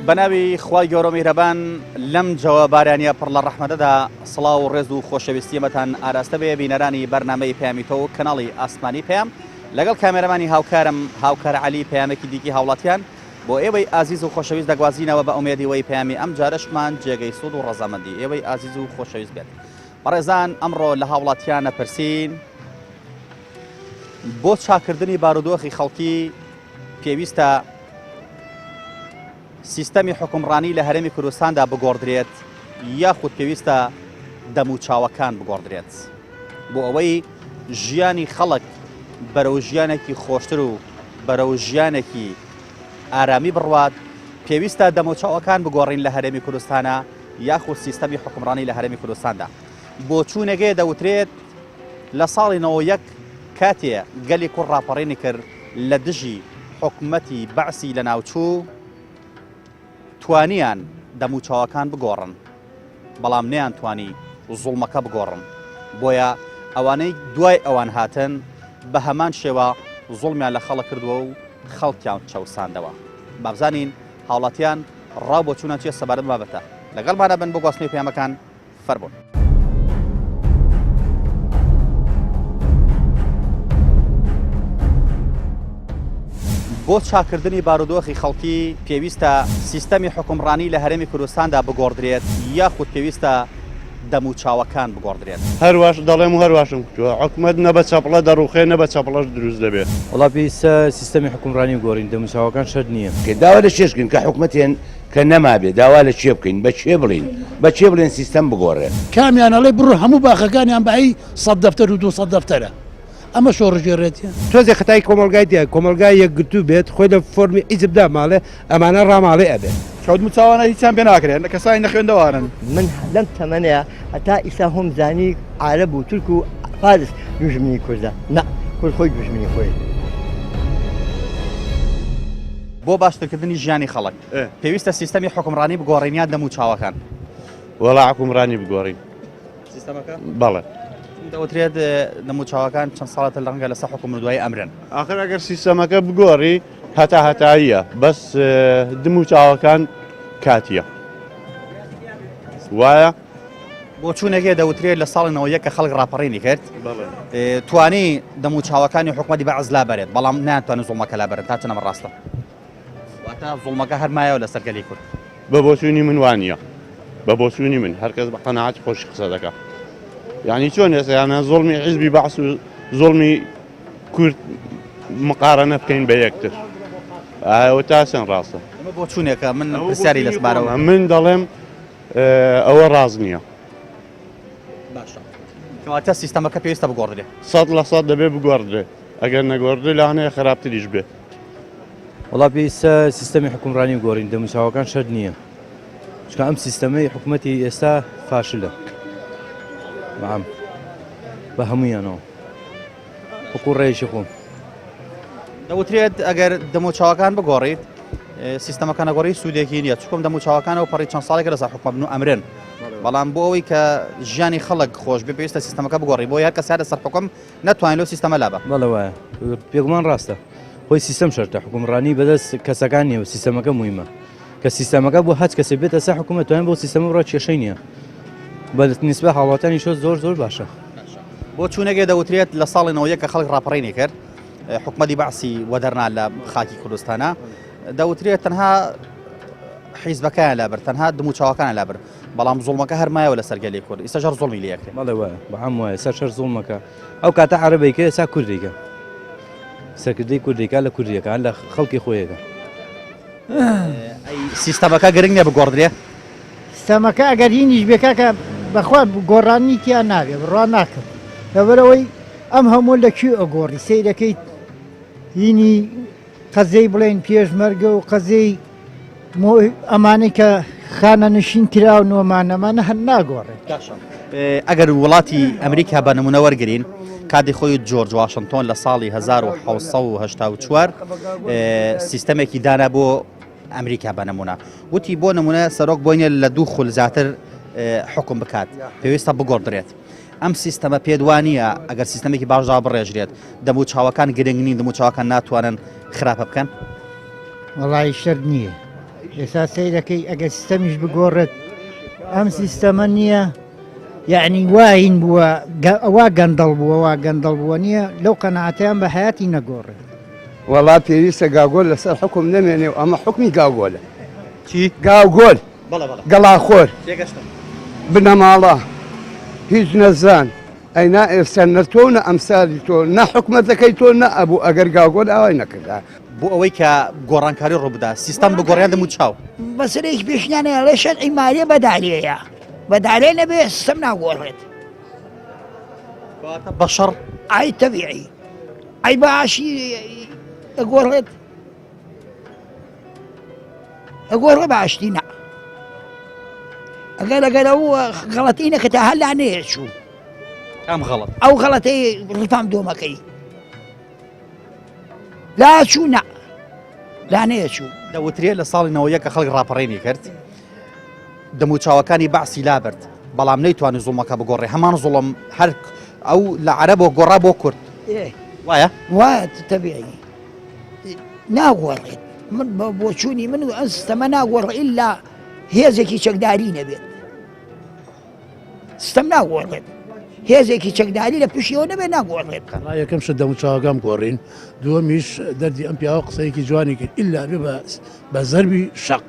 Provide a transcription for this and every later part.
بەناوی خوای گەورە و میهرەبان لەم جەوە بارانیە پڕ لە ڕەحمەتەدا سڵاو و ڕێز و خۆشەویستی ئێمەتان ئاراستە بێ بینەرانی بەرنامەی پەیامی تۆ و کەناڵی ئاسمانی پەیام لەگەڵ کامێرەمانی هاوکارم هاوکار عەلی پەیامێکی دیکی هاوڵاتیان بۆ ئێوەی ئازیز و خۆشەویست دەگوازینەوە بە ئومێدی وەی پەیامی ئەم جارەشمان جێگەی سوود و ڕەزامەندی ئێوەی ئازیز و خۆشەویست بێت بەڕێزان ئەمڕۆ لە هاوڵاتیان ئەپرسین بۆ چاکردنی بارودۆخی خەڵکی پێویستە سیستەمی حکومڕانی لە هەرێمی کوردستاندا بگۆڕدرێت یاخود پێویستە دەموچاوەکان بگۆڕدرێت بۆ ئەوەی ژیانی خەڵک بەرەو ژیانێکی خۆشتر و بەرەو ژیانێکی ئارامی بڕوات پێویستە دەموچاوەکان بگۆڕین لە هەرێمی کوردستانە یاخود سیستەمی حکومڕانی لە هەرێمی کوردستاندا بۆچوونێکەیە دەوترێت لە ساڵی 91 کاتێ گەلی کورد ڕاپەڕینی کرد لە دژی حکومەتی بەعسی لەناوچوو، توانیان دەموچاوەکان بگۆڕن، بەڵام نەیانتوانی زوڵمەکە بگۆڕن، بۆیە ئەوانەی دوای ئەوان هاتن بە هەمان شێوە زوڵمیان لە خەڵک کردووە و خەڵکیان چەوساندەوە. با بزانین هاوڵاتیان ڕاو بۆچوونیان چییە سەبارەت بەم بابەتە. لەگەڵمانە بن بۆ گواستنەوەی پەیامەکان. فەرموون. بۆ چاکردنی بارودۆخی خەڵکی پێویستە سیستەمی حوکمڕانی لە هەرێمی کوردستاندا بگۆڕدرێت یاخود پێویستە دەموچاوەکان بگۆڕدرێت؟ هەر واش دەڵێم و هەر واشم کوتووە، حکومەت نە بە چەپڵە دەڕووخێ نە بە چەپڵەش دروست دەبێ. وەڵا پێویستە سیستەمی حوکمڕانی بگۆڕین، دەموچاوەکان شەرت نییە. داوا لە کێش بکەین کە حکومەتێن کە نەمابێ داوا لە کێ بکەین بە کێ بڵێین بە کێ بڵێن سیستەم بگۆڕێ. کامیان ئەڵێ بڕۆ هەموو باخەکانیان بایی سەت دەفتەر و دووسەت دەفتەرە ئەمە شۆڕشگێڕێتیە؟ تۆزێ خەتای کۆمەڵگای تیایە کۆمەڵگای یەکگرتوو بێت خۆی لە فۆرمی حیزب داماڵێ ئەمانە ڕاماڵێ ئەبێ. چەوت مچاوانە هیچیان پێ ناکرێ کەسانی نەخوێندەوارن. من لەم تەمەنەیا هەتا ئیستا هۆم زانی عارەب و تورک و فارس دوژمنی کوردە نا کورد خۆی دوژمنی خۆیەتی. بۆ باشترکردنی ژیانی خەڵک پێویستە سیستەمی حوکمڕانی بگۆڕین یان دەموچاوەکان؟ وەڵا حوکمڕانی بگۆڕین. سیستەمەکە؟ بەڵێ. دەوترێت دەموچاوەکان چەند ساڵێتە لە ڕەنگە لەسەر حوکم و دوایی ئەمرن. ئاخر ئەگەر سیستەمەکە بگۆڕی هەتا هەتاییە بەس دموچاوەکان کاتیە وایە؟ بۆچوونێک هەیە دەوترێت لە ساڵی 91 کە خەڵک ڕاپەڕینی کرد توانی دەموچاوەکانی حکومەتی بەعس لابەرێت بەڵام ناتوانێت زوڵمەکە لابەرن تا چەند ئەمە ڕاستە واتە زوڵمەکە هەر مایەوە لەسەر گەلی کورد. بە بۆچوونی من وانییە بە بۆچوونی من هەرکەس بە قەناعەتی خۆشی قسە دەکا یعنی چۆن ئێستا یانە زوڵمی حیزبی بەعس و زوڵمی کورد مقارەنە بکەین بە یەکتر ئەوە تا چەند ڕاستە؟ ئەمە بۆچوونێکە من پرسیاری لەسبارەوە من دەڵێم ئەوە ڕاست نییە. باشە کەواتە سیستەمەکە پێویستە بگۆڕدرێ. 100% دەبێ بگۆڕدرێ ئەگەر نەگۆڕدرێ لەوانەیە خراپتریش بێ. وەڵا پێویستە سیستەمی حوکمڕانی بگۆڕین دەموچاوەکان شەرت نییە چونکە ئەم سیستەمەی حکوومەتی ئێستا فاشلە بەعام بە هەموویانەوە وەکو ڕێیەکی خۆم. دەوترێت ئەگەر دەموچاوەکان بگۆڕیت سیستەمەکە نەگۆڕی سوودێکی نییە چکم دەموچاوەکان و پەڕی چەند ساڵێک لەسەر حکومە بن و ئەمرن بەڵام بۆ ئەوەی کە ژیانی خەڵک خۆش بێ پێویستە سیستەمەکە بگۆڕی بۆ هەر کەسار لەسەر حکوم نەتوانین لەو سیستەمە لابە. بەڵێ وایە بێگومان ڕاستە خۆی سیستەم شەرتە حکومڕانی بەدەست کەسەکان نییە و سیستەمەکە مویمە کە سیستەمەکە بۆ هەچ کەسێ بێتە سەر حکوومەت توانین بۆ سیستەمە بڕە کێشەی نییە بە نسبە هاوڵاتیانی شۆ زۆر زۆر باشە. بۆ چوونێکێ دەوترێت لە ساڵی 91 کە خەڵک ڕاپەڕینی کرد حکومەتی بەعسی وەدەرنا لە خاکی کوردستانە دەوترێت تەنها حیزبەکەیان لابرد تەنها دموچاوەکان لابرد بەڵام زوڵمەکە هەر مایەوە لەسەر گەلی کورد ئیستا ژەر زوڵمی لێ ئەکرێ. بەڵێ وایە بەعام وایە سەر شەر زوڵمەکە ئەو کاتە عەرەبێکە ئێستا کوردێکە سەرکردەی کوردێکە لە کوردیەکان لە خەڵکی خۆیەکە. ئەی سیستەمەکە گرنگ نیە بگۆڕدرێ؟ ستەمەکە ئەگەر هینیش بێ کاکە بەخوا گۆڕانی تیا نابێ بڕوا ناکەم لەبەرئەوەی ئەم هەموو لە کوێ ئەگۆڕی سەیرەکەیت هینی قەزیەی بڵێین پێشمەرگە و قەزیەی ئەمانەی کە خانەنشین کراون و ئەمانە ئەمانە هەر ناگۆڕێت. ئەگەر وڵاتی ئەمریکا بە نمونە وەرگین کاتی خۆی جۆرج واشنتۆن لە ساڵی 1970 سیستەمێکی دانا بۆ ئەمریکا بە نمونە وتی بۆ نمونە سەرۆک بۆی نیە لە دوو خول زیاتر حکم بکات پێویستە بگۆڕدرێت. ئەم سیستەمە پێت وانییە ئەگەر سیستەمێکی باش دابڕێژرێت دەموچاوەکان گرنگ نین دەموچاوەکان ناتوانن خراپە بکەن؟ وەڵایی شەرت نییە. ئێستا سەیرەکەی ئەگەر سیستەمیش بگۆڕێت ئەم سیستەمە نییە یعنی واین بووە وا گەندەڵ بووە وا گەندەڵ بووە نییە لەو قەناعەتیان بە حیاتی نەگۆڕێت. وەڵا پێویستە گاگۆل لەسەر حوکم نەمێنێ و ئەمە حوکمی گاگۆلە. چی؟ گاگۆل. بەڵێ بەڵێ. گەڵاخۆر. تێگەشتم. بنەماڵە. هیچ نەزان. ئەی نا ئێستا نە تۆ و نە ئەمسالی تۆ نە حکومەتەکەی تۆ نە ئەبوو ئەگەر گاگۆل ئاوای نەکردایە. بۆ ئەوەی کە گۆڕانکاری ڕووبدا سیستەم بگۆڕێ دەم و چاو. مەسەلەیەکی پێشینانە ئەڵێ شەرعی مالیە بە دارێیە بە دارێ نەبێ سیستەم ناگۆڕێت. کەواتە بە شەڕ؟ ئای تەبیعی ئەی بە ئاشی ئەگۆڕێت ئەگۆڕێ بە ئاشتی نا ئەگەر ئەگەر ئەو غەڵەتی نەکەتە هەر لا نەیەچوو کام غەڵەت؟ ئەو غەڵەتەی ڕفام دۆمەکەی لا چوو نا لا نەیەچوو. دەوترێ لە ساڵی 91 کە خەڵک ڕاپەڕینی کرد دەموچاوەکانی بەعسی لابرد بەڵام نەیتوانی زوڵمەکە بگۆڕێ هەمان زوڵم هەر ئەو لە عەرەبەوە گۆڕا بۆ کورد وایە؟ وایە تەبیعی ناگۆڕێت من بە بۆچوونی من و ئەم سیستەمە ناگۆڕێ ئیلا هێزێکی چەکداری نەبێت ستەم ناگۆڕێت هێزێکی چەکداری لە پشتیەوە نەبێت ناگۆڕێت. وەڵا یەکەم شت دەموچاوەکان گۆڕین دووەمیش دەردی ئەم پیاوە قسەیەکی جوانی کرد ئیلا بێ بە زەربی شەق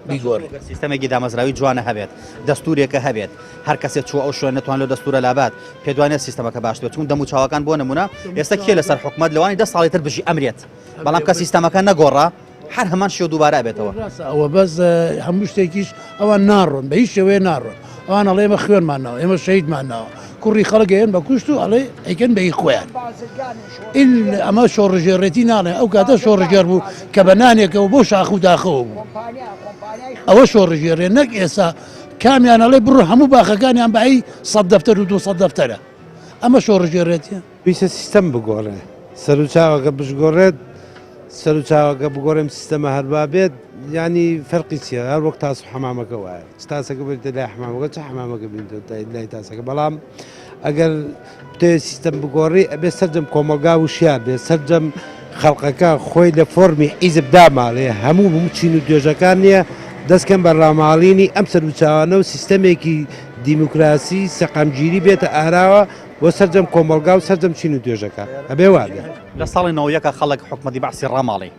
بیگۆڕێ. سیستەمێکی دامەزراوی جوانە هەبێت دەستورێکە هەبێت هەر کەسێک چوە ئەو شوێنە نەتوان لەو دەستورە لابات پێت وانیە سیستەمەکە باش بێت چون دەموچاوەکان بۆ نمونە ئێستا کێ لەسەر حکومەت لەوانی دە ساڵی تر بژی ئەمرێت بەڵام کە سیستەمەکە نەگۆڕا هەر هەمان شێوە دووبارە ئەبێتەوە. ڕاستە ئەوە بەس هەموو شتێکیش ئەوان ناڕۆن بە هیچ شێوەیە ناڕۆن ئەوان ئەڵێ ئێمە خوێنمان ناوە ئێمە شەهیدمان ناوە کوڕی خەڵک ئەیەن بە کوشت و ئەڵێ ئەیکەن بە هی خۆیان ئەمە شۆڕژێڕێتی ناڵێ ئەو کاتە شۆڕژێر بوو کە بە نانێکەوە بۆ شاخ و داخەوە بوو ئەوە شۆڕژێڕێ نەک ئێستا کامیان ئەڵێ بڕۆ هەموو باخەکانیان بایی سەد دەفتەر و 200 دەفتەرە ئەمە شۆڕژێڕێتیە. پێویستە سیستەم بگۆڕێ سەروچاوەکە بشگۆڕێت سەروچاوەکە بگۆڕێم سیستەمە هەروا بێت ینی فەرقی چییە هەر وەک تاس و حەمامەکە وایە چ تاسەکە بێتە لای حەمامەکە چ حەمامەکە بێتە لای تاسەکە بەڵام ئەگەر بتەوێت سیستەم بگۆڕی ئەبێ سەرجەم کۆمەڵگا وشیار بێت سەرجەم خەڵقەکە خۆی لە فۆرمی حیزب داماڵێ هەموو بوو چین و توێژەکان نییە دەستکەن بە ڕاماڵینی ئەم سەروچاوانە و سیستەمێکی دیموکراسی سەقامگیری بێتە ئاراوە بۆ سەرجەم کۆمەڵگا و سەرجەم چین و توێژەکان ئەبێ وابێ. لە ساڵی 91 خەڵک حکومەتی بەعسی ڕاماڵی.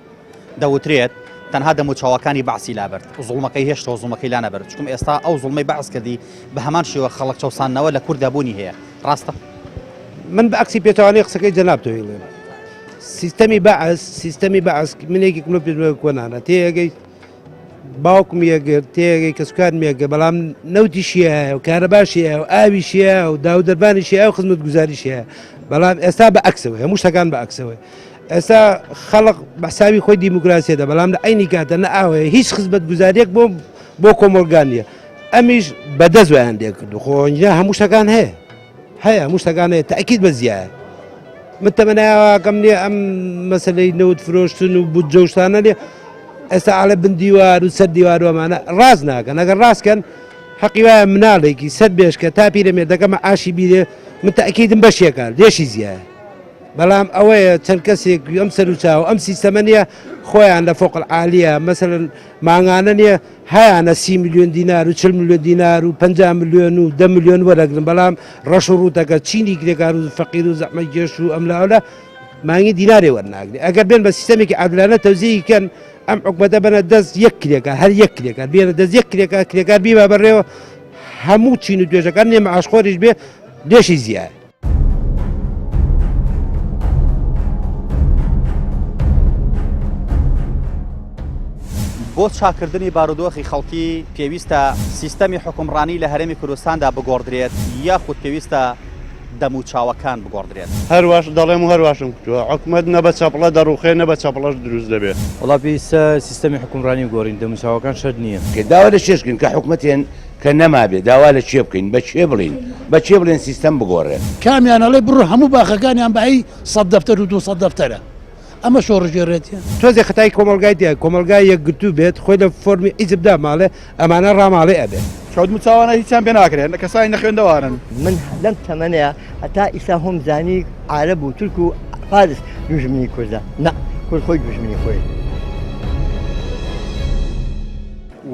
دەوترێت تەنها دەموچاوەکانی بەعسی لابرد زوڵمەکەی هێشتەوە زوڵمەکەی لانەبرد چونکم ئێستا ئەو زوڵمەی بەعس کردی بە هەمان شێوە خەڵک چەوساندنەوە لە کورددا بوونی هەیە ڕاستە؟ من بە عەکسی پێچەوانەی قسەکەی جەنابتەوە ئەیڵێم سیستەمی بەعس سیستەمی بەعس من یەکێکم لەو پێشمەرگە کۆنانە تێیەگەی باوکم یەگرت تێگەی کەسوکارم یەگە بەڵام نەوتیشی هەیە و کارەباشی هەیە و ئاویشی هەیە و داو دەربانیشی هەیە و خزمەتگوزاریشی هەیە بەڵام ئێستا بە عەکسەوەی هەموو شتەکان بە عەکسەوەی ئێستا خەڵق بە حسابی خۆی دیموکراسیەتە بەڵام لە عینی کاتە نە ئاو هەیە هیچ خزمەتگوزاریەک بۆ بۆ کۆمەڵگان نییە ئەمیش بەدەست وایان لێکردو خۆ هەموو شتەکان هەیە هەیە هەموو شتەکان هەیە تاکیید بە زیایە من تەمەناواکەم نییە ئەم مەسلەی نەوت فرۆشتن و بودجە و شتانە نیە ئێستا ئاڵێ بن دیوار و سەر دیوار و ئەمانە ڕاست ناکەن ئەگەر ڕاستکەن حەقی وایە مناڵێکی سەر بێشکە تا پیرەمێردەکە مەعاشی بیرێ من تاکیدم بەشێکە لێشی زیایە بەڵام ئەوەیە چەند کەسێک ئەم سەروچاو ئەم سیستەمە نییە خۆیان لە فۆق العالیە مەسەلەن مانگانە نییە هەیانە سی ملیۆن دینار و چل ملیۆن دینار و 50 ملیۆن و دە ملیۆن وەرەگرن بەڵام ڕەش و ڕووتەکە چینی کرێکار و فەقیر و زەحمەتکێش و ئەم لاولە مانگی دینارێ وەرناگرێ ئەگەر بێن بە سیستەمێکی عادلانە تەوزیعی کەن ئەم حکومەتە بەنە دەست یەک کرێکار هەر یەک کرێکار بێنە دەست یەک کرێکار کرێکار بیبا بەڕێوە هەموو چین و توێژەکان نیە معاشخۆریش بێ لێشی زیایە. بۆ چاککردنی بارودۆخی خەڵکی پێویستە سیستەمی حوکمڕانی لە هەرێمی کوردستاندا بگۆڕدرێت یاخود پێویستە دەموچاوەکان بگۆڕدرێت؟ هەرواش دەڵێم و هەرواشم کوتووە، حکومەت نە بە چەپڵە دەڕووخێ نە بە چەپڵەش دروست دەبێ. وەڵا پێویستە سیستەمی حوکمڕانی بگۆڕین، دەموچاوەکان شەرت نییە. داوا لە کێ بکەین کە حکومەتێن کە نەمابێ داوا لە کێ بکەین بە کێ بڵێین بە کێ بڵێن سیستەم بگۆڕێ. کامیان ئەڵێ بڕۆ هەموو باخەکانیان بایی سەد دەفتەر و دووسەد دەفتەرە ئەمە شۆڕشگێڕێتیە؟ تۆزێ خەتای کۆمەڵگای تیایە کۆمەڵگای یەکگرتوو بێت خۆی لە فۆرمی حیزب داماڵێ ئەمانە ڕاماڵێ ئەبێ. چاودموچاوانە هیچیان پێ ناکرێ کەسانی نەخوێندەوارن. من لەم تەمەنەیا هەتا ئیستا هۆم زانی عارەب و تورک و فارس دوژمنی کوردە نا کورد خۆی دوژمنی خۆیەتی.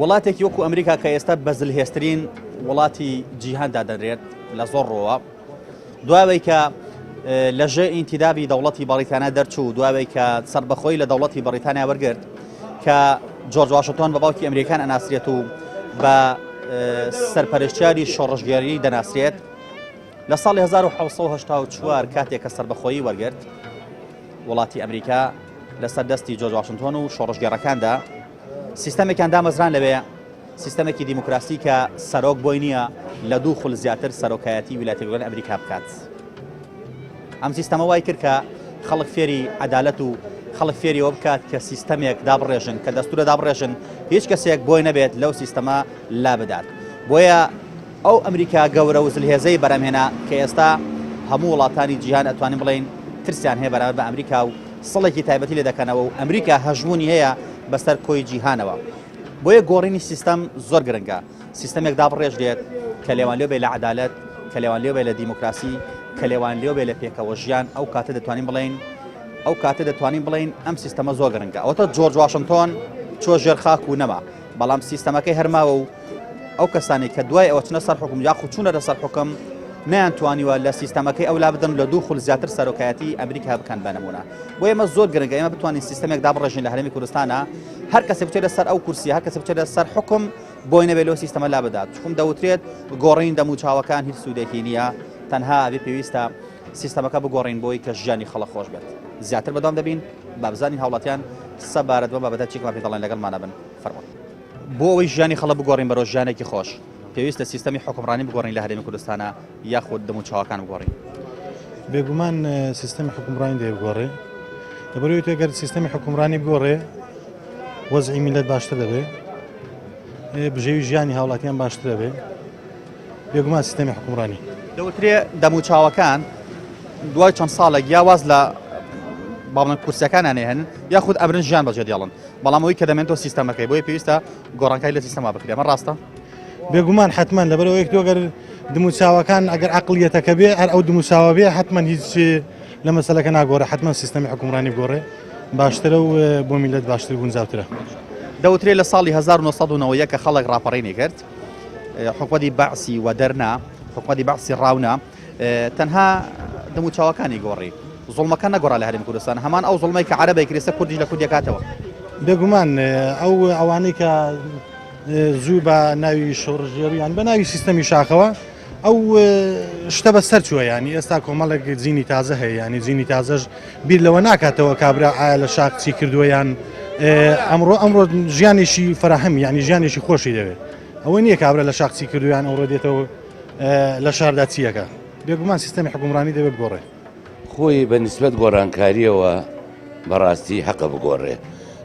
وڵاتێکی وەکو ئەمریکا کە ئێستا بە زلهێزترین وڵاتی جیهان دادەنرێت لە زۆر ڕۆوە دواوەی کە لە ژێ ئینتیدابی دەوڵەتی بەڕیتانیا دەرچوو دواوەی کە سەربەخۆی لە دەوڵەتی بەڕیتانیا وەرگرت کە جۆرج واشنتۆن بە باوکی ئەمریکان ئەناسرێت و بە سەرپەرشتیاری شۆڕشگێری دەناسرێت لە ساڵی 1970 کاتێک کە سەربەخۆیی وەرگرت وڵاتی ئەمریکا لەسەر دەستی جۆرج واشنتۆن و شۆڕشگێڕەکاندا سیستەمێکیان دامەزران لەوێ سیستەمێکی دیموکراسی کە سەرۆک بۆی نییە لە دوو خول زیاتر سەرۆکایەتی ویلایەتە یەکگرتووەکانی ئەمریکا بکات. ئەم سیستەمە وای کرد کە خەڵک فێری عەدالەت و خەڵک فێری ئەوە بکات کە سیستەمێک دابڕێژن کە دەستورە دابڕێژن هیچ کەسێک بۆی نەبێت لەو سیستەمە لا بدات. بۆیە ئەو ئەمریکا گەورە و زلهێزەی بەرهەمهێنا کە ئێستا هەموو وڵاتانی جیهان ئەتوانین بڵێین ترسیان هەیە بەرامبەر بە ئەمریکا و سڵێکی تایبەتی لێ دەکەنەوە و ئەمریکا هەژموونی هەیە بەسەر کۆی جیهانەوە. بۆیە گۆڕینی سیستەم زۆر گرنگە، سیستەمێک دابڕێژرێت کە لێوانلێو بێت لە عەدالەت، کە لێوانلێو بێت لە دیموکراسی، کە لێوانلێو بێت لە پێکەوە ژیان، ئەو کاتە دەتوانین بڵێین ئەو کاتە دەتوانین بڵێین ئەم سیستەمە زۆر گرنگە. ئەوەتە جۆرج واشنتۆن چووە ژێر خاک و نەما، بەڵام سیستەمەکەی هەر ماوە و ئەو کەسانەی کە دوای ئەوە چنە سەر حوکم یاخود چوونەتە سەر حوکم نەیانتوانیوە لە سیستەمەکەی ئەو لابدەن و لە دوو خول زیاتر سەرۆکایەتی ئەمریکا بکەن بە نموونە. بۆیە ئێمە زۆر گرنگە ئێمە بتوانین سیستەمێک دابڕێژین لە هەرێمی کوردستانا هەر کەسێک بچێتە سەر ئەو کورسیە هەر کەسێک بچێتە سەر حوکم بۆی نەبێت لەو سیستەمە لابدات چونکم دەوترێت گۆڕین دەموچاوەکان هیچ سوودێکی نییە تەنها ئەبێ پێویستە سیستەمەکە بگۆڕین بۆی کە ژیانی خەڵک خۆش بێت زیاتر بەدوام دەبین با بزانین هاوڵاتیان سەبارەت بەم بابەتە چیکمان پێ دەڵێن لەگەڵمانە بن فەرموون. بۆ ئەوەی ژیانی خەڵک بگۆڕین بەرەو ژیانێکی خۆش پێویستە سیستەمی حوکمڕانی بگۆڕین لە هەرێمی کوردستانا یاخود دەموچاوەکان بگۆڕین؟ بێگومان سیستەمی حوکمڕانی دەبێ بگۆڕێ لەبەرئەوەی تۆ گەر سیستەمی حوکمڕانی بگۆڕێ وەزعی میللەت باشتر دەبێ بژێوی ژیانی هاوڵاتیان باشتر دەبێ بێگومان سیستەمی حوکمڕانی. دەوترێ دەموچاوەکان دوای چەند ساڵێک یا واز لە با بڵێن کورسیەکانیان ئەهێنن یاخود ئەمرن ژیان بەجێ دێڵن بەڵام ئەوەی کە دەمێنێتەوە سیستەمەکەی بۆیە پێویستە گۆڕانکاری لە سیستەما بکرێت ئەمە ڕاستە؟ بێگومان حتمما لەبەرەوەیەک تۆ گەر دموچاوەکان ئەگەر عقلیەتەکە بێ هەر ئەو دموچاوە بێ حتمما هیچ لە مەسەلەکە ناگۆڕێ حتمما سیستەمی حکومڕانی بگۆڕێ باشترە و بۆ میلەت باشتر گونجاوترە. دەوترێ لە ساڵی 1990 کە خەڵک ڕاپەڕینی کرد حکومەتی بەعسی وەدەرنا حکومەتی بەعسی ڕاونا تەنها دەموچاوەکانی گۆڕی زوڵمەکە نەگۆڕا لە هەرێمی کوردستان هەمان ئەو زوڵمەی کە عەرەبێک کرێسە کوردیش لە کوردیەکاتەوە. بێگومان ئەو ئەوانەی کە زوو بە ناوی شۆڕشگێڕی یان بە ناوی سیستەمی شاخەوە ئەو شتە بە سەر چووە ینی ئێستا کۆمەڵێک جینی تازە هەیە ینی جینی تازەش بیر لەوە ناکاتەوە کابرا ئایا لە شاخ چی کردووە یان ئەمڕۆ ئەمڕۆ ژیانێکی فراهەم ینی ژیانێکی خۆشی دەوێت ئەوە نییە کابرا لە شاخ چی کردویان ئەوڕۆ دێتەوە لە شاردا چیەکە بێگومان سیستەمی حکومڕانی دەبێت بگۆڕێ. خۆی بە نیسبەت گۆڕانکاریەوە بەڕاستی حەقە بگۆڕێ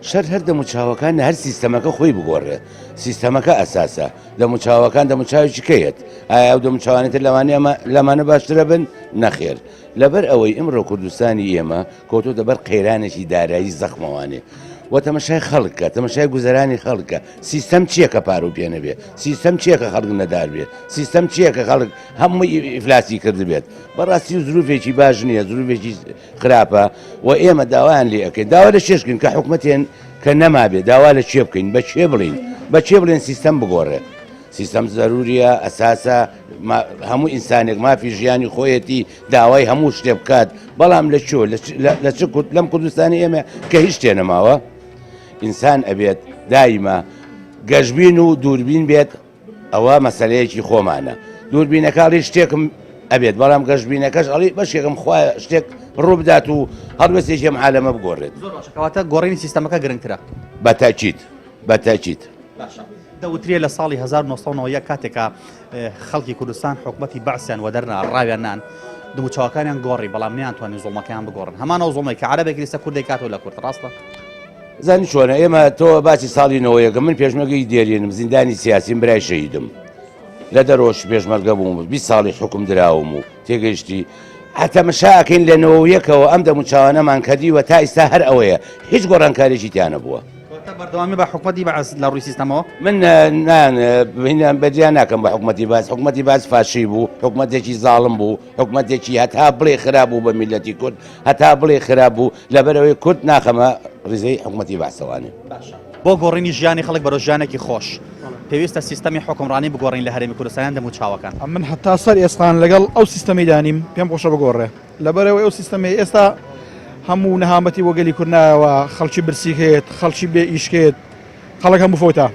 شەرت هەر دەموچاوەکان نە هەر سیستەمەکە خۆی بگۆڕێ سیستەمەکە ئەساسە دەموچاوەکان دەموچاوێکی کەیەت ئایا ئەو دەموچاوانەی تر لەوانەیە ئەمە لەمانە باشترە بن نەخێر لەبەر ئەوەی ئیمڕۆ کوردستانی ئێمە کەوتۆتە بەر قەیرانێکی دارایی زەخمەوانێ و تەمەشای خەڵکە تەمەشای گوزەرانی خەڵکە سیستەم چییە کە پارە و پێ نەبێ سیستەم چییە کە خەڵک نەدار بێ سیستەم چییە کە خەڵک هەمووی ئیفلاسی کردبێت بەڕاستی و زروفێکی باش نییە زروفێکی خراپە و ئێمە داوایان لێ ئەکەین داوا لە چێشکن کە حکومەتێن کە نەمابێ داوا لە چێ بکەین بە چێ بڵین بە چێ بڵێن سیستەم بگۆڕێ سیستەم زەروریە ئەساسە هەموو ئینسانێک مافی ژیانی خۆیەتی داوای هەموو شتێ بکات بەڵام لە چۆ لە چ کورد لەم کوردستانی ئێمە کە هیچ شتێ نەماوە ئینسان ئەبێت دایمە گەشبین و دووربین بێت ئەوە مەسەلەیەکی خۆمانە دووربینەکە ئەڵی شتێکم ئەبێت بەڵام گەشبینەکەش ئەڵی بەشێکم خوایە شتێک ڕووبدات و هەڵوێستێکی ئەم عالەمە بگۆڕێت. زۆر باشە کەواتە گۆڕینی سیستەمەکە گرنگترە. بە تەئکید بە تەئکید. باشە دەوترێ لە ساڵی 1991 کاتێک کە خەڵکی کوردستان حکومەتی بەعسیان وەدەرنا ڕاویان نان دموچاوەکانیان گۆڕی بەڵام نەیانتوانی زوڵمەکەیان بگۆڕن هەمان ئەو زوڵمەی کە عەرەبێک ئێستا کوردێک کاتەوە لە کورد ڕاستە؟ زانی چۆنە ئێمە تۆ باسی ساڵی نەوەیەکە من پێشمەرگەی دێرینم زیندانی سیاسیم برای شەهیدم لە دەرۆش پێشمەرگە بووم 20 ساڵی حکوم دراوم و تێگەیشتی هەتەمەشا ئەکەین لە نەوەیەکەوە ئەم دەموچاوانەمان کە دیوە تا ئیستا هەر ئەوەیە هیچ گۆڕانکاریی تیا نەبووە. کەواتە بەردەوامی بە حکومەتی بەعس لە ڕووی سیستەمەوە؟ من نان بەجیا ناکەم بە حکومەتی بەعس حکومەتی بەعس فاشی بوو حکومەتێکی زاڵم بوو حکومەتێکی هەتا بڵێ خراپ بوو بە میللەتی کورد هەتا بڵێ خراپ بوو لەبەرئەوەی کورد ناخەمە ڕیزەی حکومەتی بەعسەوانێ. باشە. بۆ گۆڕینی ژیانی خەڵک بەرەو ژیانێکی خۆش پێویستە سیستەمی حوکمڕانی بگۆڕین لە هەرێمی کوردستان یان دەموچاوەکان؟ من هەتا سەر ئێسقان لەگەڵ ئەو سیستەمەی دانیم پێم خۆشە بگۆڕێ لەبەرئەوەی ئەو سیستەمەی ئێستا هەموو نەهامەتی بۆ گەلی کورد نایەوە خەڵکی برسی کرد خەڵکی بێ ئیش کرد خەڵک هەموو فەوتا.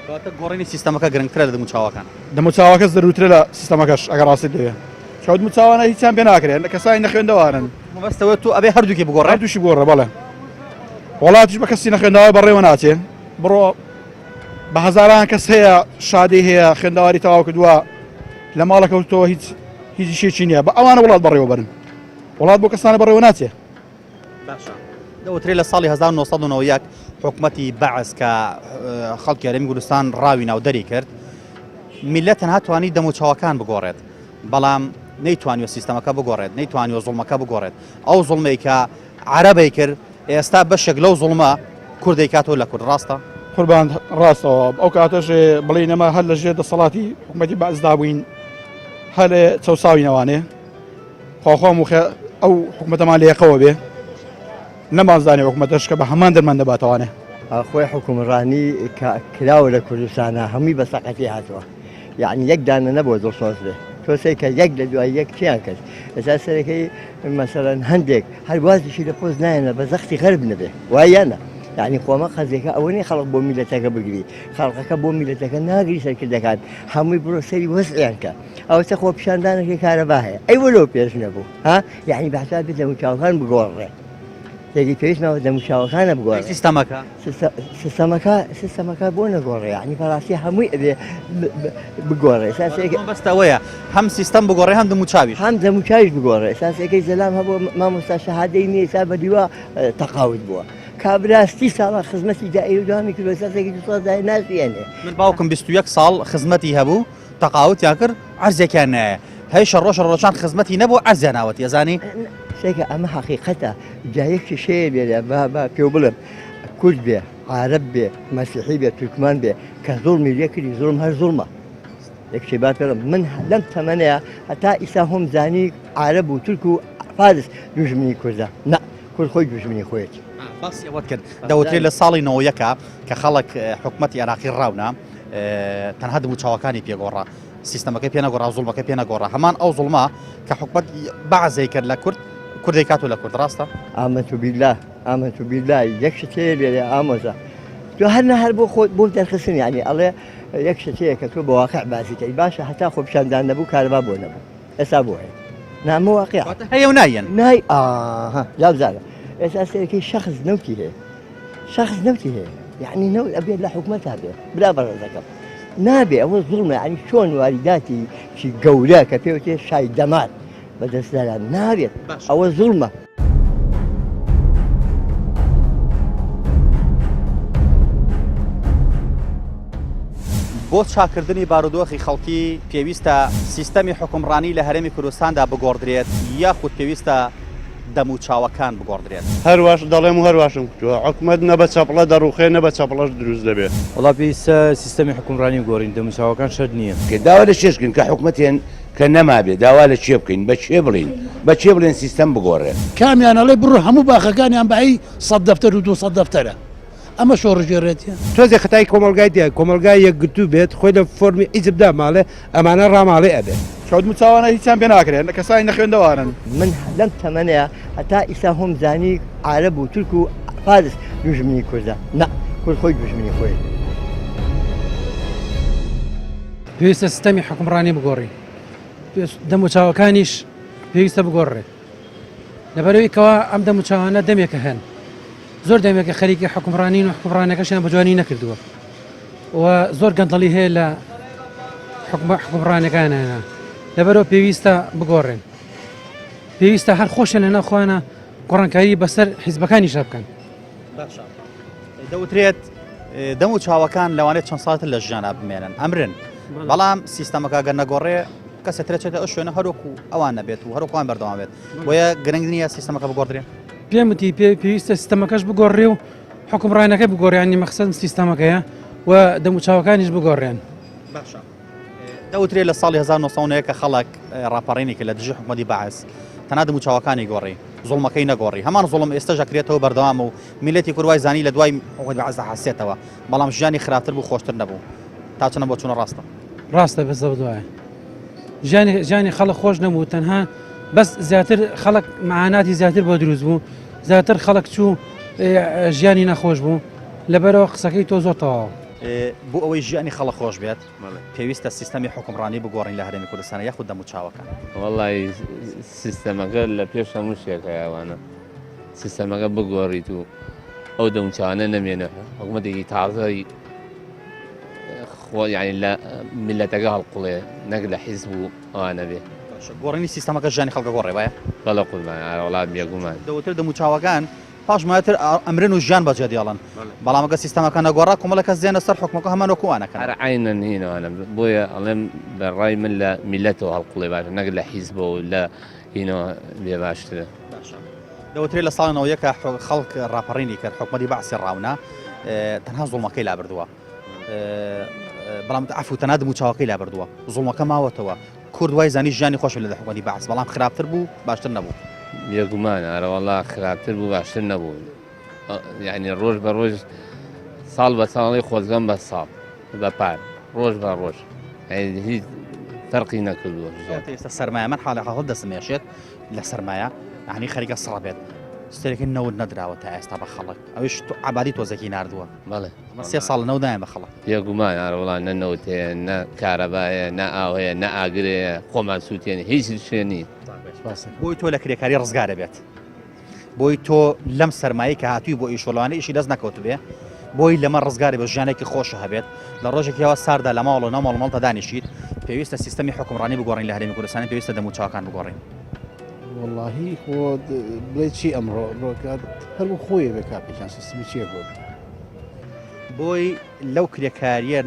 کەواتە گۆڕینی سیستەمەکە گرنگترە لە دەموچاوەکان. دەموچاوەکە زەروورترە لە سیستەمەکەش ئەگەر ڕاستیت دەوێ چونکە دەموچاوانە هیچیان پێ ناکرێ کەسانی نەخوێندەوارن. مەبەست ئەوەیە تۆ ئەبێ هەردووکی بگۆڕێ؟ هەردووشی بگۆڕێ بەڵێ. وڵاتیش بە کەسی نەخوێندەوار بەڕێوە ناچێ بڕۆ بە هەزاران کەس هەیە شادەی هەیە خوێندەواری تەواو کردووە لە ماڵە کەوتەوە هیچ هیچ شێکی نییە بە ئەوانە وڵات بەڕێوە بەرن وڵات بۆ کەسانە بەڕێوە ناچێ. باشە دەوترێ لە ساڵی 1991 حکومەتی بەعس کە خەڵکی هەرێمی کوردستان ڕاوی ناو دەری کرد میلەت تەنها توانی دەموچاوەکان بگۆڕێت بەڵام نەیتوانیوە سیستەمەکە بگۆڕێت نەیتوانیوە زوڵمەکە بگۆڕێت ئەو زوڵمەی کە عەرەبەی کرد ئێستا بەشێک لەو زوڵمە کورد دەیکاتەوە لە کورد ڕاستە؟ قوربان ڕاستەوە ئەو کاتەش بڵێین ئێمە هەر لە ژێر دەسەڵاتی حکومەتی بەعسدا بووین هەر چەوساوینەوانێ خواخوا موخە ئەو حکومەتەمان لێقەوە بێ نەمانزانێ حکومەتەش کە بە هەمان دەرمان دەباتەوانێ. خۆی حوکمڕانی کە کراوە لە کوردستانا هەمووی بە سەقەتی هاتووە یەعنی یەک دانە نەبووە دڵسۆز بێ تۆ سەیرکە یەک لە دوای یەک چیان کرد ئێستا سەرەکەی مەسەلەن هەندێک هەر وازیشی لە پۆست نایەنە بە زەختی غەرب نەبێ وایە نە یعنی خۆمە قەزیەکە ئەوە نیە خەڵک بۆ میلەتەکە بگری خەڵقەکە بۆ میلەتەکە ناگری سەرکردەکان هەمووی بڕۆ سەری وەزعیان کە ئەوەتە خۆپیشاندانێکی کارەبا هەیە ئەی وەلۆ پێش نەبوو ها یعنی بەحساب بێت دەموچاوەکان بگۆڕێ تێگەی پێویست ماوە دەموچاوەکانە بگۆڕێ سیستەمەکە سیستەمەکە سیستەمەکە بۆ نەگۆڕێ یعنی بەڕاستی هەمووی ئەبێ بگۆڕێ ساسێک بەستەوەیە هەم سیستەم بگۆڕێ هەم دەموچاویش هەم دەموچاویش بگۆڕێ ساسێکەی زەلام هەبوو مامۆستا شەهادەی نییە سا بە دیوا تەقاوت بووە کابرا سی ساڵە خزمەتی دائیرە و دوامی کردووە ساسێکی دو ساڵ دای ناشیێنێ من باوکم 21 ساڵ خزمەتی هەبوو تەقاوتیان کرد عەرزێکیان نایە هەیشە ڕۆژە ڕۆژان خزمەتی نەبوو عەرزیان ناوەتی ئەزانی. سەیرکە ئەمە حەقیقەتە جا یەک کێشەیە لێرە با با پێو بڵێم کورد بێ عارەب بێ مەسیحی بێ تورکمان بێ کە زوڵمی لێ کردی زوڵم هەر زوڵمە یەک شتێ با پێڵم من لەم تەمەنەیە هەتا ئیسا هۆم زانی عارەب و تورک و فارس دوژمنی کوردە نا کورد خۆی دوژمنی خۆیەتی. باسی ئەوەت کرد دەوترێت لە ساڵی 91 کە خەڵک حکومەتی عێراقی ڕاونا تەنها دەموچاوەکانی پێگۆڕا سیستەمەکەی پێ نەگۆڕا زوڵمەکەی پێ نەگۆڕا هەمان ئەو زوڵمە کە حکومەت بەعزەی کرد لە کورد کوردی کات و لە کورد ڕاستە ئامنت بیلا ئامنت بیلا یەک شت هەیە لێرە ئامۆزا تۆ هەر نە هەر بۆ خۆت بۆ دەرخستن یعنی ئەڵێ یەک شت هەیە کە تۆ بە واقع باسی کەی باشە هەتا خۆپیشاندان نەبوو کارەبا بۆ نەبوو ئێستا بۆ هەیە نامە واقع هەیە و نایەن نای ئاها جا بزانە ئێستا سەرەکەی شەخص نەوتی هەیە شەخص نەوتی هەیە یعنی نەوت ئەبێت لە حکومەتا بێ برا بەڕێزەکەم نابێ ئەوە زوڵمە یعنی چۆن واریداتی چی گەورە کە پێوتێ شای دەمار بەدەستداران نابێت ئەوە زوڵمە. بۆ چاکردنی بارودۆخی خەڵکی پێویستە سیستەمی حوکمڕانی لە هەرێمی کوردستاندا بگۆڕدرێت یاخود پێویستە دەموچاوەکان بگۆڕدرێت؟ هەر واش دەڵێم و هەر واشم کوتووە، حکومەت نە بە چەپڵە دەڕووخێ نە بە چەپڵەش دروست دەبێ. وەڵا پێویستە سیستەمی حوکمڕانی بگۆڕین دەموچاوەکان شەرت نییە. کە داوا لە کێش بکەین کە حکومەتێن کە نەمابێ داوا لە کێ بکەین بە کێ بڵێین بە کێ بڵێن سیستەم بگۆڕێ. کامیان ئەڵێ بڕۆ هەموو باخەکانیان بایی سەت دەفتەر و دووسەت دەفتەرە ئەمە شۆڕشگێڕێتیە؟ تۆزێ خەتای کۆمەڵگای تیایە کۆمەڵگای یەکگرتوو بێت خۆی لە فۆرمی حیزب داماڵێ ئەمانە ڕاماڵێ ئەبێ. چاو دموچاوانە هیچیان پێ ناکرێ کەسانی نەخوێندەوارن. من لەم تەمەنەیا هەتا ئیستا هۆم زانی عارەب و تورک و فارس دوژمنی کوردە نا کورد خۆی دوژمنی خۆیەتی. پێویستە سیستەمی حوکمڕانی بگۆڕین دەموچاوەکانیش پێویستە بگۆڕێت لەبەرەوەی کەوا ئەم دەموچاوانە دەمێکە هەن زۆر دەمێکە خەریکی حکومڕانین و حکومڕانەکەشیان بە جوانی نەکردووە و زۆر گەندەڵی هەیە لە حکومە حکومڕانەکانیانە لەبەرەوە پێویستە بگۆڕێن پێویستە هەر خۆشیان لە ناوخۆیانە گۆڕانکاری بەسەر حیزبەکانیشا بکەن. باشە دەوترێت دەم و چاوەکان لەوانەیە چەند ساڵتر لە ژیانا بمێنن ئەمرن بەڵام سیستەمەکە گەر نەگۆڕێ کەسێ ترە چێتە ئەو شوێنە هەروەکو ئەوان نەبێت و هەروەکوان بەردەوام بێت بۆیە گرنگ نییە سیستەمەکە بگۆڕدرێ پێم وتی پێ پێویستە سیستەمەکەش بگۆڕێ و حکومڕانەکەی بگۆڕیانی مەخسەن سیستەمەکەیە و دەموچاوەکانیش بگۆڕێن. باشە دەوترێت لە ساڵی 1990 کە خەڵک ڕاپەڕینی کرد لە دژی حکومەتی بەعس تەنها دەموچاوەکانی گۆڕی. زوڵمەکەی نەگۆڕی هەمان زوڵم ئێستەش ئەکرێتەوە بەردەوامە و میللەتی کورد وای زانی لە دوای حکومەتی بەعس دەحەسێتەوە بەڵام ژیانی خراپتر بوو خۆشتر نەبوو تا چەند ئەم بۆچوونە ڕاستە؟ ڕاستە بزەبت وایە ژیانی ژیانی خەڵک خۆش نەبوو تەنها بەس زیاتر خەڵک معاناتی زیاتر بۆ دروست بوو زیاتر خەڵک چوو ژیانی نەخۆش بوو لەبەرەوە قسەکەی تۆ زۆر تەواوە. بۆ ئەوەی ژیانی خەڵک خۆش بێت پێویستە سیستەمی حوکمڕانی بگۆڕین لە هەرێمی کوردستان یاخود دەموچاوەکان؟ وەڵی سیستەمەکە لە پێش هەموو شتێک هەیە ئەوانە سیستەمەکە بگۆڕیت و ئەو دەموچاوانە نەمێنێ حکوومەتێکی تازەی خۆ یعنی لە میلەتەکە هەڵقوڵێ نەک لە حیزب و ئەوانە بێ. گۆڕینی سیستەمەکە ژیانی خەڵکە گۆڕێ وایە؟ بەڵێ قوربان ئارە وەڵا بێگومان. دەوترێت دەموچاوەکان پاش مایەتر ئەمرن و ژیان بەجێ دێڵن بەڵام ئەگەر سیستەمەکە نەگۆڕا کۆمەڵێک کەس دێنە سەر حوکمەکە هەمان وەکو ئەوان ئەکەن. هەر عەینەن هین ئەوانە بۆیە ئەڵێم بە ڕای من لە میلەتەوە هەڵقوڵێ باشە نەک لە حیزبەوە و لە هینەوە بێ باشترە. باشە دەوترێت لە ساڵی 91 کە خەڵک ڕاپەڕینی کرد حکومەتی بەعسی ڕاونا تەنها زوڵمەکەی لابردووە بەڵام عەفو تەنها دموچاوەکەی لابردووە زوڵمەکە ماوەتەوە کورد وای زانی ژیانی خۆش لە حکومەتی بەعس بەڵام خراپتر بوو باشتر نەبوو. بێگومان ئەرەوەڵا خراپتر بوو باشتر نەبوو یعنی ڕۆژ بە ڕۆژ ساڵ بە ساڵی خۆزگەم بە ساڵ بە پار ڕۆژ بە ڕۆژ هیچ فەرقی نەکردووە ئێستا سەرمایە من حاڵی حاڵ دەستم ێشێت لە سەرمایە یعنی خەریکە سڕ بێت ستێرەکە نەوت نەدراوە تا ئێستا بە خەڵک ئەوش تو عبادی تۆزێکی نردووە بەڵێ ئەمە سێ ساڵ نەوت نایەن بە خەڵک. بێگومان ئارەوەڵا نە نەوت هەیە نە کارەبا هەیە نە ئاو هەیە نە ئاگر هەیە خۆمان سووتێنی هیچ شتێ نییە. بۆی تۆ لە کرێکاری ڕزگارە بێت بۆی تۆ لەم سەرمایەی کە هاتووی بۆ ئیش و لەوانەیە ئیشی دەست نەکەوتبێ بۆی لەمە ڕزگاری بە ژیانێکی خۆش هەبێت لە ڕۆژێکی هەوا ساردا لە ماڵ و ناو ماڵ ماڵتا دانیشیت پێویستە سیستەمی حکومڕانی بگۆڕین لە هەرێمی کوردستان پێویستە دەموچاوەکان بگۆڕین. وەڵاهی خۆ بڵێ چی ئەمڕۆ ئەمڕۆ کات هەر بۆ خۆی بێ کاکەجان سیستمی چیە گۆڕی. بۆی لەو کرێکاریە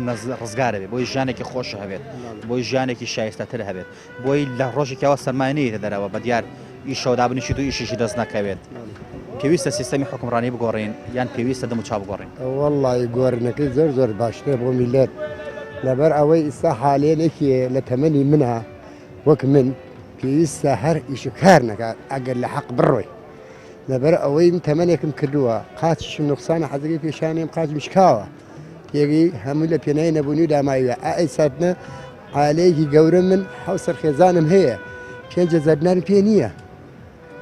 ڕزگارە بێت بۆی ژیانێکی خۆش هەبێت بۆی ژیانێکی شایستەتر هەبێت بۆی لە ڕۆژێکەوە سەرمایە نەیەتە دەرەوە بە دیار ئیشەوە دابنیشیت و ئیشیشی دەست نەکەوێت پێویستە سیستەمی حکومڕانی بگۆڕین یان پێویستە دەموچاو بگۆڕین؟ وەڵڵاهی گۆڕینەکەی زۆر زۆر باشترە بۆ میللەت لەبەر ئەوەی ئیستا حالێن یەکێ لە تەمەنی منە وەک من پێویستە هەر ئیش و کار نەکات ئەگەر لە حەق بڕۆی لەبەر ئەوەی من تەمەنێکم کردووە قاچیشم نوقسانە حەزەکەی پێشانیم قاچم شکاوە تێگەی هەموو لە پێنای نەبوونی و داماویە ئەی ساتنە عالەیەکی گەورە من حەوسەر خێزانم هەیە 5000 دینارم پێ نییە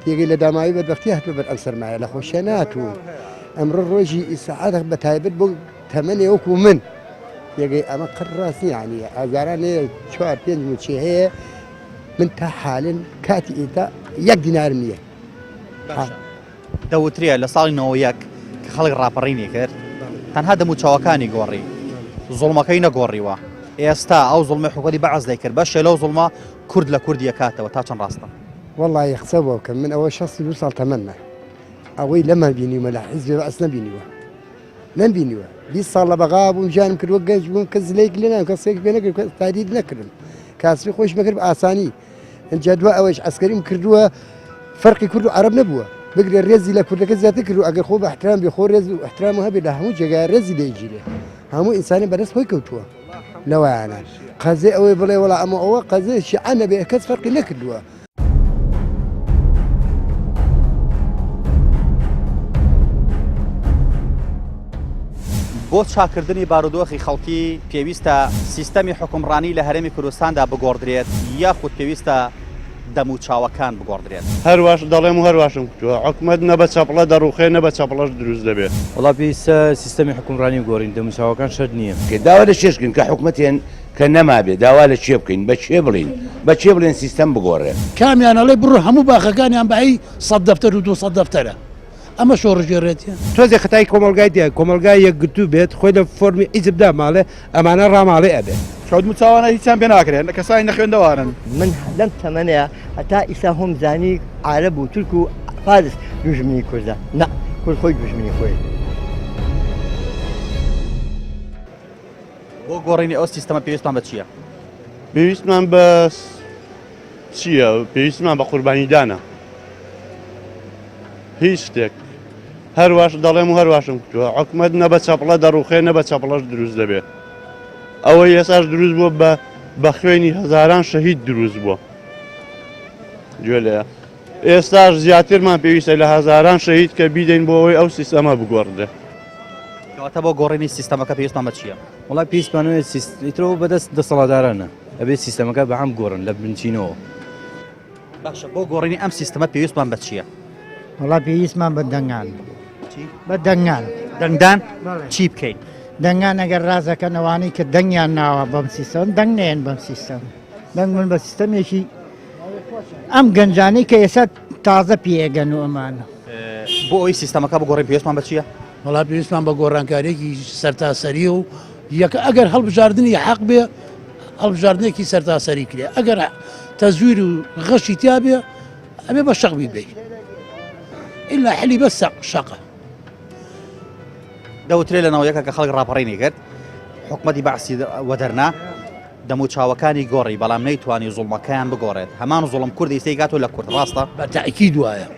تێگەی لە داماوی بەدبەختی هاتووە بەر ئەم سەرمایە لە خۆشیە ناتوو ئەمڕۆ ڕۆژی ئیسعادە بە تایبەت بۆ تەمەنێ وەکو من تێگەی ئەمە قەت ڕاست نییە یعنی هەزاران هەیە چوار پێنج موچەی هەیە من تا حالن کاتی ئێتا یەک دینارم نییە. باشە دەوترێ لە ساڵی 91 کە خەڵک ڕاپەڕینی کرد تەنها دەموچاوەکانی گۆڕی زوڵمەکەی نەگۆڕیوە ئێستا ئەو زوڵمی حکومەتی بەعس دەیکرد بەشێ لەو زوڵمە کورد لە کوردی ئەکاتەوە تا چەند ڕاستە؟ وەڵایی قسە بۆ بکەم من ئەوە 62 ساڵ تەمەنمە ئەوەی لەمان بینیومە لە حیزبی بەعس نەبینیوە نەمبینیوە 20 ساڵ لە بەغا بووم ژیانم کرد وەک گەنج بووم کەس زلەیەک لێ نایم کەسێک پێ نەکرد کەس تادید نەکردم کاسبی خۆشم کرد بە ئاسانی ئینجا دوا ئەوەیش عەسکەریم کردووە فەرقی کورد و عەرەب نەبووە بگرە ڕێزی لە کوردەکە زیاتر کرد و ئەگەر خۆ بە احترام بێ خۆ ڕێز و احترام هەبێ لە هەموو جێگای ڕێزی لێ گیرێ هەموو ئینسانی بەدەست خۆی کەوتووە لەوایانە قەزێ ئەوەی بڵێ وەڵا ئەمە ئەوە قەزێ شیعە نەبێ کەس فەرقی نەکردووە. بۆ چاککردنی بارودۆخی خەڵکی پێویستە سیستەمی حوکمڕانی لە هەرێمی کوردستاندا بگۆڕدرێت یاخود پێویستە دەموچاوەکان بگۆڕدرێت؟ هەر واش دەڵێم و هەر واشم کوتووە، حکومەت نە بە چەپڵە دەڕووخێ نە بە چەپڵەش دروست دەبێ. وەڵا پێویستە سیستەمی حوکمڕانی بگۆڕین دەموچاوەکان شەرت نییە. داوا لە کێش بکەین کە حکومەتێن کە نەمابێ داوا لە کێ بکەین بە کێ بڵێین بە کێ بڵێن سیستەم بگۆڕێ. کامیان ئەڵێ بڕۆ هەموو باخەکانیان بایی سەد دەفتەر و دووسەد دەفتەرە ئەمە شۆڕشگێڕێتیە؟ تۆزێ خەتای کۆمەڵگای تیایە کۆمەڵگای یەکگرتوو بێت خۆی لە فۆرمی حیزب داماڵێ ئەمانە ڕاماڵێ ئەبێ. چەوت مچاوانە هیچیان پێ ناکرێ کەسانی نەخوێندەوارن. من لەم تەمەنەیا هەتا ئیستا هۆم زانی عارەب و تورک و فارس دوژمنی کوردە نا کورد خۆی دوژمنی خۆیەتی. بۆ گۆڕینی ئەو سیستەمە پێویستمان بە چییە؟ پێویستمان بە چییە؟ پێویستمان بە قوربانیدانە. هیچ شتێک. هەرواش دەڵێم و هەرواشم کوتووە حکومەت نە بە چەپڵە دەڕوخێ نە بە چەپڵەش دروست دەبێ. ئەوەی ئێساش دروست بووە بە بە خوێنی هەزاران شەهید دروست بووە. گوێ لێیە. ئێستاش زیاترمان پێویستە لە هەزاران شەهید کە بیدەین بۆ ئەوەی ئەو سیستەمە بگۆڕدرێ. کەواتە بۆ گۆڕینی سیستەمەکە پێویستمان بە چییە؟ وەڵا پێویستمان وایە ئیترەوە بەدەست دەسەڵاتدارانە ئەبێ سیستەمەکە بە عام گۆڕن لە بنچینەوە. باشە بۆ گۆڕینی ئەم سیستەمە پێویستمان بە چییە؟ وەڵا پێویستمان بە دەنگان. بە دەنگان. دەنگدان چی بکەین؟ دەنگان ئەگەر ڕازەکەن ئەوانەی کە دەنگیان ناوە بەم سیستەم دەنگ نێن بەم سیستەم دەنگ من بە سیستەمێکی ئەم گەنجانەی کە ئێستا تازە پێگەن و ئەمانە. بۆ ئەوەی سیستەمەکە بگۆڕین پێویستمان بە چییە؟ وەڵا پێویستمان بە گۆڕانکارییەکی سەرتاسەری و یەکە ئەگەر هەڵبژاردنی حەق بێ هەڵبژاردنێکی سەرتاسەری کرێ ئەگەر تەزویر و غەشی تیا بێ ئەبێ بە شەق بیبەی ئیلا حلی بە شەقە. دەوترێ لە ناویەکە کە خەڵک ڕاپەڕینی کرد حکومەتی بەعسی وەدەرنا دەم و چاوەکانی گۆڕی بەڵام نەیتوانی زوڵمەکەیان بگۆڕێت هەمان زوڵم کوردی سەیگاتۆ لە کورد ڕاستە بە تاکید وایە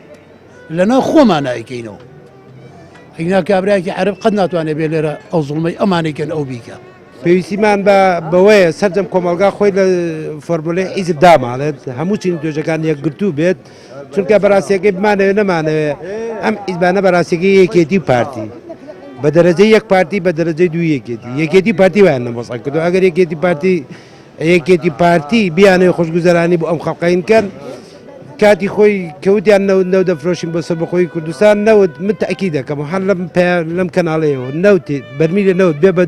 لەناو خۆمان ئایکەینەوە ئەگینا کابرایەکی عەرەب قەت ناتوانێت بێ لێرە ئەو زوڵمەی ئەمانەی کەن ئەو بیکە. پێویستیمان بە بەوەیە سەرجەم کۆمەڵگا خۆی لە فۆرمولەی حیزب داماڵێت هەموو چین توێژەکان یەکگرتوو بێت چونکە بەڕاستیەکەی بمانەوێ نەمانەوێ ئەم حیزبانە بەڕاستیەکەی یەکێتی و پارتی بە دەرەجەی یەک پارتی بە دەرەجەی دوو یەکێتی یەکێتی پارتی وایان نەمۆسا کردو ئەگەر یەکێتی پارتی یەکێتی پارتی بیانەوێ خۆشگوزەرانی بۆ ئەم خەڵقەین کەن کاتی خۆی کەوتیان نەوت نەوت دەفرۆشین بۆ سەربەخۆی کوردستان نەوت من تەئکید دەکەم و هەر لەم لەم کەناڵەیەوە نەوتی بەرمیلە نەوت بێ بە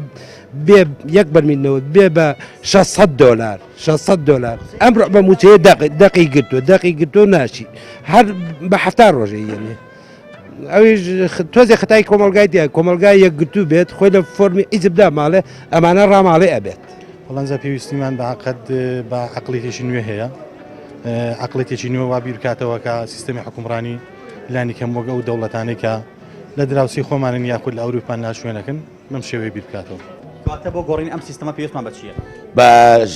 بێ یەک بەرمیل نەوت بێ بە 600 دۆلار 600 دۆلار ئەمڕۆ بە موچەیە دەقی گرتووە دەقی گرتووە ناچی هەر بە هەفتا ڕۆژەی یەنێ ئەویش تۆزێ خەتای کۆمەڵگای تیا کۆمەڵگای یەکگرتوو بێت خۆی لە فۆرمی حیزبدا ماڵێ ئەمانە ڕاماڵێ ئەبێت. وەڵا پێویستیمان بە عقد بە عقلیتێکی نوێ هەیە عقلیتێکی نوێ وا بیرکاتەوە کە سیستەمی حکومڕانی لانی کەم وەک ئەو دەوڵەتانەی کە لە دراوسی خۆمانن یاخود لە ئەوروپان لا شوێنەکەن بەم شێوەیە بیر بکاتەوە. کەواتە بۆ گۆڕینی ئەم سیستەمە پێویستمان بە چییە؟ بە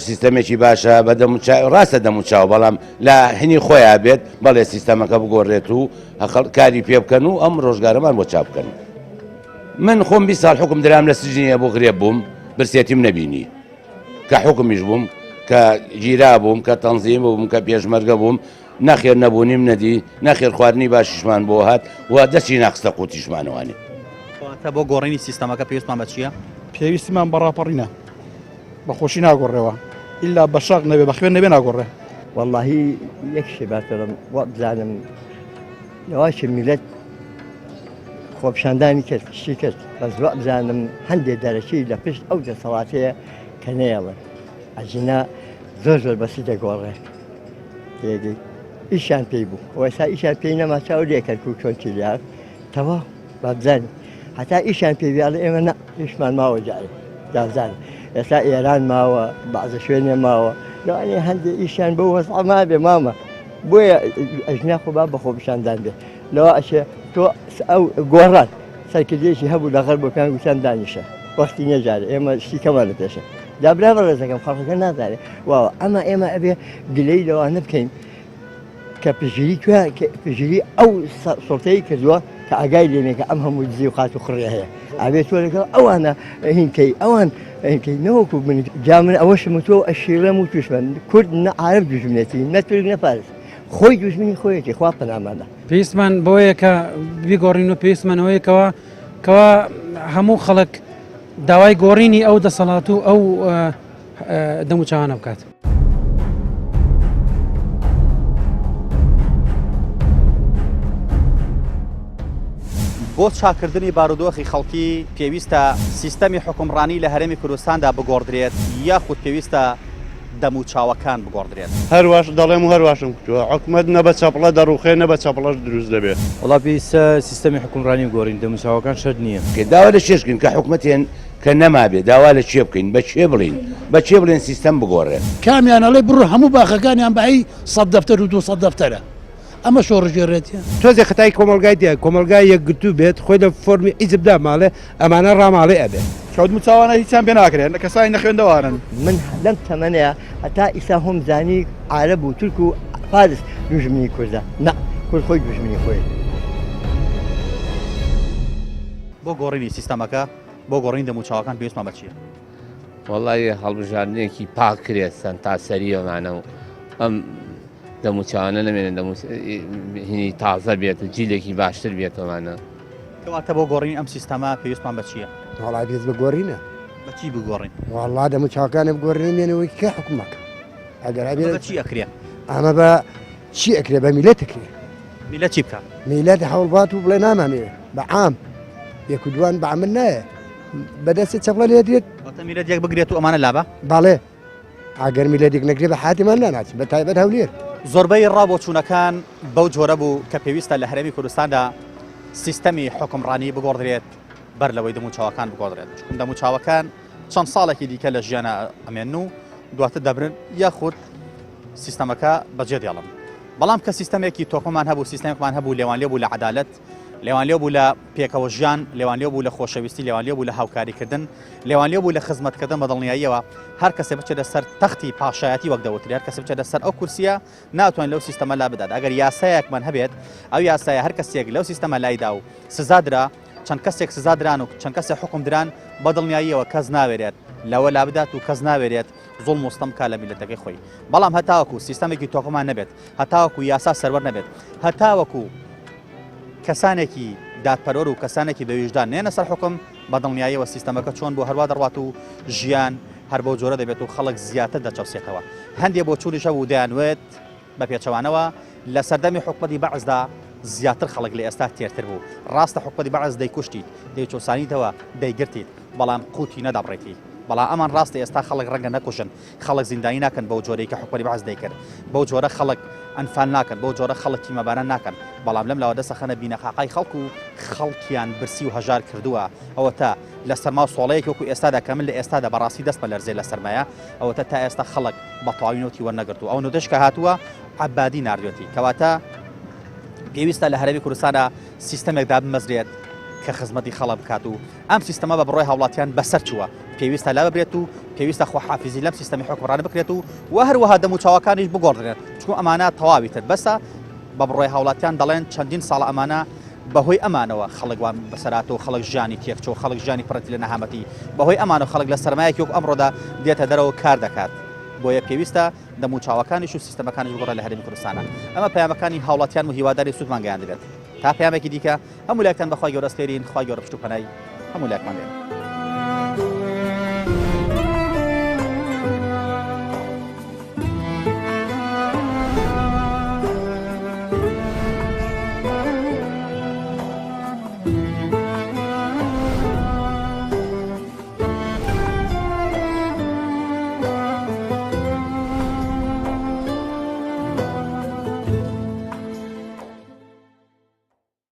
سیستەمێکی باشە بە دەموچاو ڕاستە دەموچاو بەڵام لە هەنی خۆیان بێت بەڵێ سیستەمەکە بگۆڕێت و هەخەڵ کاری پێ بکەن و ئەم ڕۆژگارەمان بۆ چاپ بکەن من خۆم 20 ساڵ حکم درام لە سجنی ئەبوو غرێب بووم برسێتیم نەبینی کە حکمیش بووم کە گیرا بووم کە تەنزیم بووم کە پێشمەرگە بووم نەخێر نەبوونیم نەدی، نەخێر خواردنی باشیشمان بۆ هات و دەستی ناخستە قوتیشمانەوانێ. کەواتە بۆ گۆڕینی سیستەمەکە پێویستمان بە چییە؟ پێویستیمان بە ڕاپەڕینە، بە خۆشی ناگۆڕێوە، ئیلا بە شەق نەبێ بە خوێن نەبێ ناگۆڕێ. وەڵاهی یەک شت باس دەڵێم وابزانم لەواشی میلەت خۆپیشاندانی کرد شتی کرد بەس وابزانم هەندێک دەرەکی لە پشت ئەو دەسەڵاتەیە کە نەیەڵن ئەجینا زۆر زۆر بەسی دەگۆڕێ تێگەی ئیشیان پێی بوو ئەوسا ئیشیان پێی نەما چاو لێ کەرکوک چۆن چی لێهات تەواو بابزانین هەتا ئیشیان پێ بیاڵێ ئێمە نا ئیشمان ماوە جارێ دابزانین ئێستا ئێران ماوە بەعزە شوێنێ ماوە لەوانەیە هەندێک ئیشیان بۆ وەزع مابێ مامە بۆیە ئەژنا خۆ با بە خۆپیشاندان بێ لەوە ئەچێ تۆ ئەو گۆڕان سەرکردەیەکی هەبوو لە غەرب بۆ پێیان گوتیان دانیشە وەختی نییە جارێ ئێمە شتی کەمان لە پێشە جا برا بەڕێزەکەم خەڵکەکە نازانێ واوە ئەمە ئێمە ئەبێ گلەی لەوانە بکەین کە پشگیری کوێ پشگیری ئەو سڵتەی کردووە کە ئاگای لێنێ کە ئەم هەموو دزی و قات و خڕێ هەیە ئەبێ تۆ لەگەڵ ئەوانە هینکەی ئەوان هینکەی نەوەکو من جا من ئەوەشم وتووە و ئەشیڵێم و توشمن کورد نە عارەب دوژمنێتی نە تورک نە فارس خۆی دوژمنی خۆیەتی خوا پەناماندا. پێویستمان بەوەیە کە بیگۆڕین و پێویستمان ئەوەیە کەوا کەوا هەموو خەڵک داوای گۆڕینی ئەو دەسەڵات و ئەو دەموچاوانە بکات. بۆ چاکردنی بارودۆخی خەڵکی پێویستە سیستەمی حوکمڕانی لە هەرێمی کوردستاندا بگۆڕدرێت یاخود پێویستە دەموچاوەکان بگۆڕدرێت؟ هەرواش دەڵێم و هەرواشم کوتووە، حکومەت نە بە چەپڵە دەڕووخێ نە بە چەپڵەش دروست دەبێ. وەڵا پێویستە سیستەمی حوکمڕانی بگۆڕین دەموچاوەکان شەرت نییە. داوا لە کێش بکەین کە حکومەتێن کە نەمابێ داوا لە کێ بکەین بە کێ بڵێین بە کێ بڵێن سیستەم بگۆڕێ. کامیان ئەڵێ بڕۆ هەموو باخەکانیان بایی سەت دەفتەر و دووسەت دەفتەرە ئەمە شۆڕشگێڕێتیە؟ تۆزێ خەتای کۆمەڵگای تیایە کۆمەڵگای یەکگرتوو بێت خۆی لە فۆرمی حیزب داماڵێ ئەمانە ڕاماڵێ ئەبێت. چاودموچاوانە هیچیان پێ ناکرێ کەسانی نەخوێندەوارن. من لەم تەمەنەیا هەتا ئیستا هۆم زانی عارەب و تورک و فارس دوژمنی کوردە نا کورد خۆی دوژمنی خۆیەتی. بۆ گۆڕینی سیستەمەکە، بۆ گۆڕینی دەموچاوەکان پێویستمان بە چییە؟ وەڵی هەڵبژاردنێکی پاک کرێت سەنتاسەریەمانە و ئەم دەموچاوانە نەمێنن دەمو هینی تازە بێت و جیلێکی باشتر بێتەوانە. کەواتە بۆ گۆڕینی ئەم سیستەمە پێویستمان بە چییە؟ وەڵا پێویست بە گۆڕینە. بە چی بگۆڕین؟ وەڵا دەموچاوەکانە بگۆڕین بێنەوەی کێ حکومەکە ئەگەر ئەبێ بە چی ئەکرێ؟ ئەمە بە چی ئەکرێ بە میلەت ئەکرێ. میلەت چی بکا؟ میلەت هەوڵبات و بڵێ نامانەوێ بە عام یەک و دوان بە عەمل نایە بەدەستی چەپڵە لێ درێت. واتە میلەت یەک بگرێت و ئەمانە لابا؟ بەڵێ. ئەگەر میللەتێک نەکرێ بە حیاتیمان ناناسی بە تایبەت هەولێر. زۆربەی ڕا بۆچوونەکان بەو جۆرە بوو کە پێویستە لە هەرێمی کوردستاندا سیستەمی حوکمڕانی بگۆڕدرێت بەر لەوەی دەموچاوەکان بگۆڕدرێت، چونکە دەموچاوەکان چەند ساڵێکی دیکە لە ژیانا ئەمێنن و دواتر دەمرن یاخود سیستەمەکە بەجێ دێڵن. بەڵام کە سیستەمێکی تۆکمەمان هەبوو، سیستەمێکمان هەبوو لێوانلێو بوو لە عەدالەت، لێوانلێو بوو لە پێکەوە ژیان، لێوانلێو بوو لە خۆشەویستی، لێوانلێو بوو لە هاوکاریکردن، لێوانلێو بوو لە خزمەتکردن بە دڵنیاییەوە هەر کەسێ بچێتە سەر تەختی پاشایەتی وەک دەوترێ هەر کەسێ بچێتە سەر ئەو کورسیە ناتوانێت لەو سیستەمە لا بدات ئەگەر یاسایەکمان هەبێت ئەو یاسایە هەر کەسێک لەو سیستەمە لایدا و سزا درا چەند کەسێک سزا دران و چەند کەسێک حکوم دران بە دڵنیاییەوە کەس ناوێرێت لەوە لابدات و کەس ناوێرێت زوڵم و ستەم بکات لە میللەتەکەی خۆی بەڵام هەتاوەکو سیستەمێکی تۆکمەمان نەبێت هەتاوەکو یاسا سەروەر نەبێت هەتاوەکو کەسانێکی دادپەروەر و کەسانێکی بەویژدان نێنە سەر حوکم، بە دڵنیاییەوە سیستەمەکە چۆن بوو هەروا دەڕوات و ژیان هەر بەو جۆرە دەبێت و خەڵک زیاتر دەچەوسێتەوە. هەندێ بۆچوونیش هەبوو دەیانوت بە پێچەوانەوە لە سەردەمی حکومەتی بەعسدا زیاتر خەڵک لە ئێستا تێرتر بوو. ڕاستە حکومەتی بەعس دەیکوشتیت، دەیچەوسانیتەوە، دەیگرتیت، بەڵام قوتی نەدەبڕیتی. بەڵام ئەمان ڕاستە ئێستا خەڵک ڕەنگە نەکوژن، خەڵک زیندانی ناکەن بەو جۆرەی کە حکومەتی بەعس دەیکرد، بەو جۆرە خەڵک ئەنفال ناکەن، بەو جۆرە خەڵک کیماباران ناکەن، بەڵام لەم لاوە دەست ئەخەنە بینەقاقای خەڵک و خەڵکیان برسی و هەژار کردووە، ئەوەتا لە سەرما و سۆڵەیەکی وەکو ئێستادا کە من لە ئێستادا بەڕاستی دەستمە لەرزێ لە سەرمایە، ئەوەتا تا ئێستا خەڵک بە تەواوی نەوتی وەرنەگرتووە، ئەو نەوتەش کە هاتووە عەبادی ناردوێتی، کەواتە پێویستە لە هەرێمی کوردستانا سیستەمێک دابمەزرێت کە خزمەتی خەڵک بکات و ئەم سیستەمە بە بڕوای هاوڵاتیان بەسەر چووە، پێویستە لاببرێت و پێویستە خواحافیزی لەم سیستەمی حوکمڕانە بکرێت و و هەروەها دەموچاوەکانیش بگۆڕدرێن، چونکە ئەمانە تەواوی تر بەسە، بە بڕوای هاوڵاتیان دەڵێن چەندین ساڵە ئەمانە بەهۆی ئەمانەوە خەڵک وان بەسەرهاتووە، خەڵک ژیانی تێکچووە، خەڵک ژیانی پڕێتی لە نەهامەتی، بەهۆی ئەمانەوە خەڵک لە سەرمایەکی وەکو ئەمڕۆدا دێتە دەرەوە کار دەکات، بۆیە پێویستە دەموچاوەکانیش و سیستەمەکانیش بگۆڕێت لە هەرێمی کوردستانا. ئەمە پەیامەکانی هاوڵاتیان و هیوادارین سوودمان گەیاندبێت. تا پەیامێکی دیکە هەموو لایەکتان بە خوای گەورە ئەسپێرین، خوای گەورە پشت و پەنای هەموو لایەکمان بێت.